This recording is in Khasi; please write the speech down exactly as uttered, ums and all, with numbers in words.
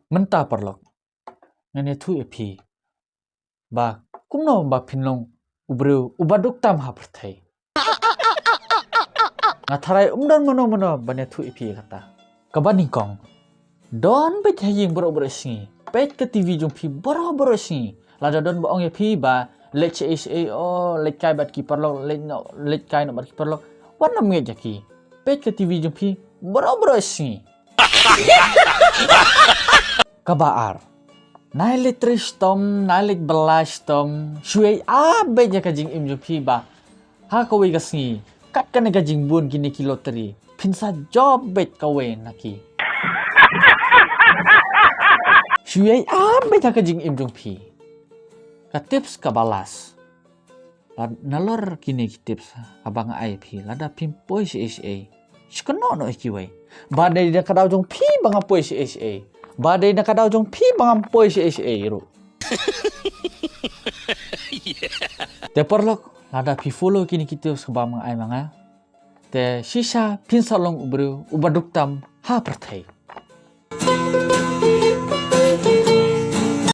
Mynta paralok, ngan ïathuh ïa phi ba kumno ba phin long u briew uba duk tam ha pyrthei. Nga tharai ym don mano mano ban ïathuh ïa phi ïa kata. Kaba nyngkong, don beit ha ïing baroh baroh sngi. Peit ka TV jong phi baroh baroh sngi. Lada don ba ong ïa phi ba leit sha ei sha ei, o leit kai bad ki paralok, leit noh, leit kai noh bad ki paralok, wat nym ngeit ïa ki. Peit ka TV jong phi baroh baroh sngi. Kaba ar, nai leit trei shitom, nai leit bylla shitom. Shu ïai ap beit ïa ka jingim jong phi ba ha kawei ka sngi, kat kane ka jingbun kine ki lottery, phin sa jop beit kawei na ki. Shu ïai ap beit ha ka jingim jong phi. Ka tips kaba last. Lad-, nalor kine ki tips haba nga ai phi, lada phim poi sha ei sha ei, shu kynnoh noh ïa kiwei. Ba dei na ka daw jong phi ba ngam poi sha ei sha ei. Ba dei na ka daw jong phi ba ngam poi sha ei sha ei ruh. Te paralok, lada phi follow kine ki tips kaba nga ai ma nga, te shisha phin sa long u briew uba duk tam ha pyrthei.